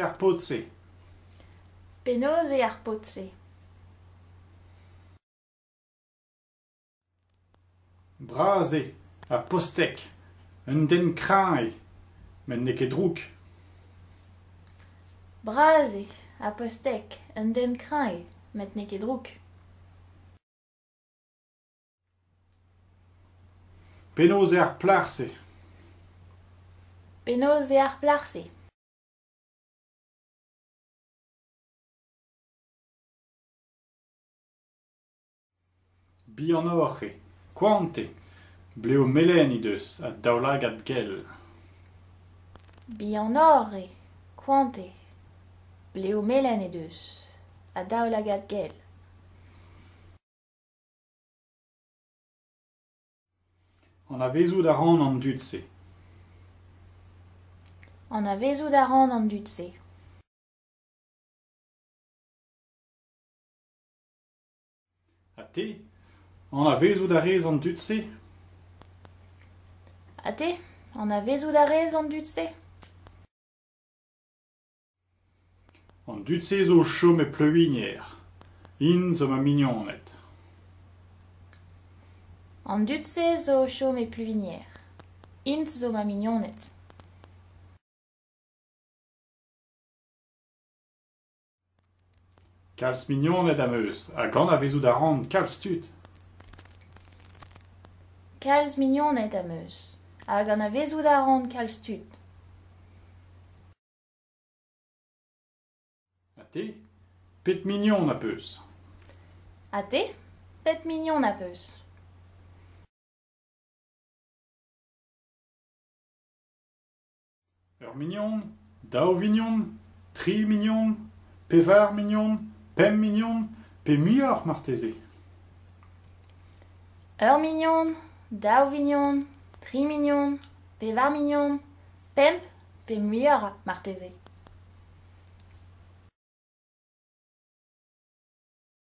eo ar paotr-se ? Penaos eo ar paotr-se ? Bras eo ha postek, un den kreñv eo met n'eo ket drouk. Bras eo ha postek, un den kreñv eo met n'eo ket drouk. Penaos eo ar plac'h-se ? Penaos eo ar plac'h-se ? Bihanoc'h eo, koant eo, blev melen he deus ha daoulagad gell. Bihanoc'h eo, koant eo, blev melen he deus ha daoulagad gell. Anavezout a ran an dud-se. Anavezout a ran an dud-se. Ha te, anavezout a rez an dud-se ? Ha te, anavezout a rez an dud-se ? An dud-se zo o chom e Pleuwigner. Int zo ma mignoned. An dud-se zo o chom e Pleuwigner. Int zo ma mignoned. Kalz mignoned am eus hag anavezout a ran kalz tud. Kalz mignoned am eus hag anavezout a ran kalz tud. Ha te, pet mignon az peus ? Ha te, pet mignon az peus ? Ur mignon, daou vignon, tri mignon, pevar mignon, pemp mignon, pe muioc'h marteze ? Ur mignon, daou vignon, tri mignon, pevar mignon, pemp pe muioc'h marteze.